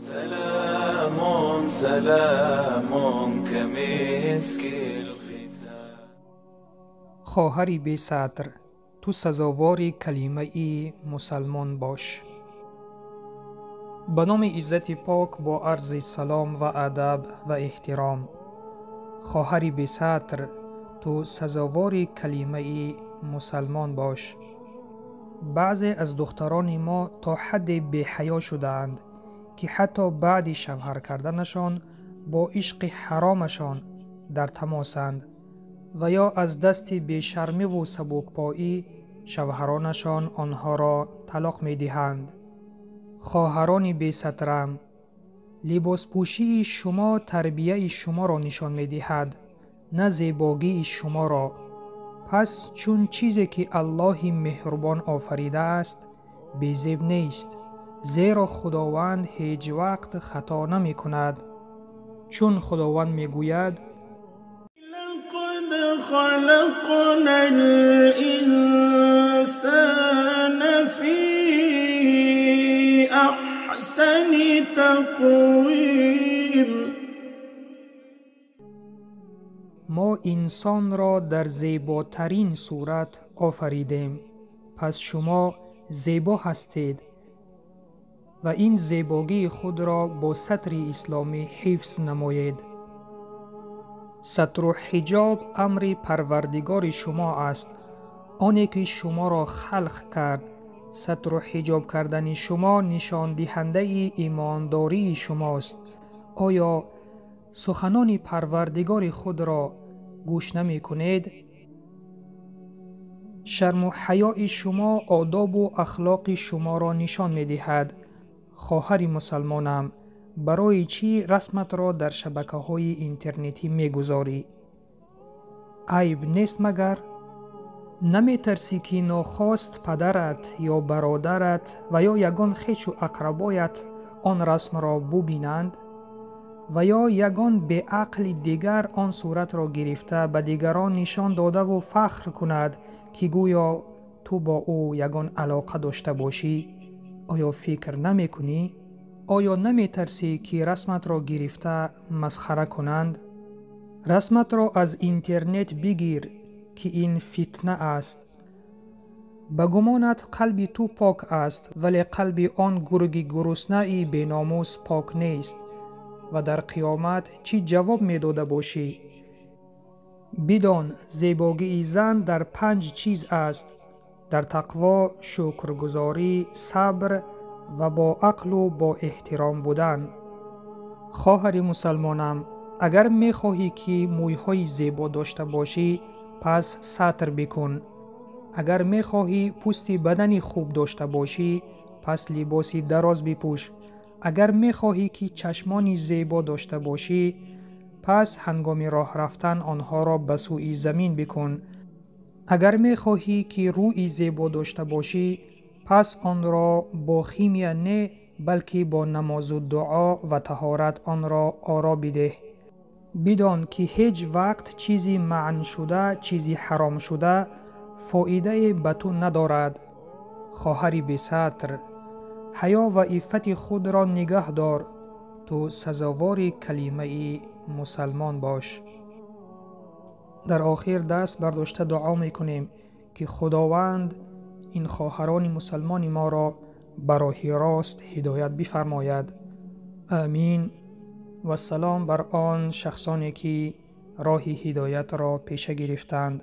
سلام سلام كمسك الختام. Хоҳари бесатр, ту сазовори калимаи мусалмон бош. Ба номи иззати пок бо арзи салом ва адаб ва эҳтиром. Хоҳари бесатр, ту сазовори калимаи мусалмон бош. Баъзе аз духтарони мо то ҳадде беҳаё шудаанд, ки ҳатто баъди шавҳар карданашон бо ишқи ҳаромашон дар тамосанд ва ё аз дасти бешармиву сабукпоӣ шавҳаронашон онҳоро талоқ медиҳанд. Хоҳарони бесатрам, либоспӯшии шумо тарбияи шуморо нишон медиҳад, на зебогии шуморо. Пас чун чизе ки Аллоҳи меҳрубон офаридааст, безеб нест, зеро Худованд ҳеҷ вақт хато намекунад. Чун Худованд мегӯяд: لقد خلقنا الإنسان في أحسن تقويم. Мо инсонро дар зеботарин сурат офаридем. Пас шумо зебо ҳастед ва ин зебогии худро бо сатри исломӣ ҳифз намоед. Сатру ҳиҷоб амри Парвардигори шумо аст, оне ки шуморо халқ кард. Сатру ҳиҷоб кардани шумо нишондиҳандаи имондории шумост. Оё суханони Парвардигори худро гӯш намекунед? Шарму ҳаёи шумо одобу ахлоқи шуморо нишон медиҳад. Хоҳари мусалмонам, барои чӣ расматро дар шабакаҳои интернетӣ мегузорӣ? Айб нест магар? Наметарсӣ, ки нохост падарат ё бародарат ва ё ягон хешу ақрабоят он расмро бубинанд? Ва ё ягон беақли дигар он суратро гирифта ба дигарон нишон додаву фахр кунад, ки гӯё ту бо ӯ ягон алоқа дошта бошӣ? Оё фикр намекунӣ? Оё наметарсӣ, ки расматро гирифта масхара кунанд? Расматро аз интернет бигир, ки ин фитна аст. Ба гумонат қалби ту пок аст, вале қалби он гурги гуруснаи беномус пок нест ва дар қиёмат чӣ ҷавоб медода бошӣ? Бидон, зебогии зан дар панҷ чиз аст: дар тақво, шукргузорӣ, сабр ва бо ақлу бо эҳтиром будан. Хоҳари мусалмонам, агар мехоҳӣ, ки мӯйҳои зебо дошта бошӣ, пас сатр бикун. Агар мехоҳӣ пӯсти бадани хуб дошта бошӣ, пас либоси дароз бипӯш. Агар мехоҳӣ, ки чашмони зебо дошта бошӣ, пас ҳангоми роҳ рафтан онҳоро ба сӯи замин бикун. Агар мехоҳӣ, ки рӯи зебо дошта бошӣ, пас онро бо химия не, балки бо намозу дуо ва таҳорат онро оро бидеҳ. Бидон, ки ҳеҷ вақт чизи маъншуда, чизи ҳаромшуда фоидае ба ту надорад. Хоҳари бесатр, ҳаё ва иффати худро нигаҳ дор. Ту сазовори калимаи мусалмон бош. Дар охир даст бардошта дуо мекунем, ки Худованд ин хоҳарони мусалмони моро ба роҳи рост ҳидоят бифармояд. Амин. Вассалом бар он шахсоне, ки роҳи ҳидоятро пеша гирифтанд.